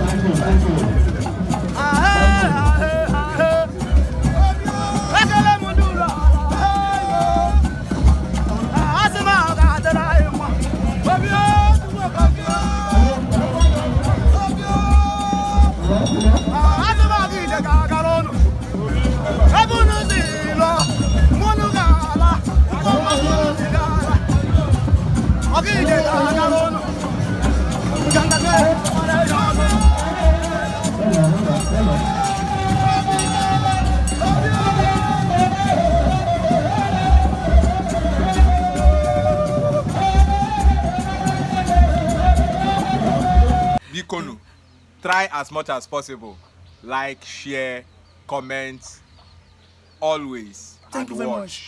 Thank you, thank you. Ekele m ndị ụlọ asị m ahụ ga-adịrị anyị mma. Obi asị m aga ije ga-agara ụnụ ebe unu si lọ mụnụ ga-ala ụgbọ si ga-ala ọga ije ga-agara ụnụ nganga ga-ere ya ọnụ. Bikonu, try as much as possible. Like, share, comment, always. Thank And you very watch. much.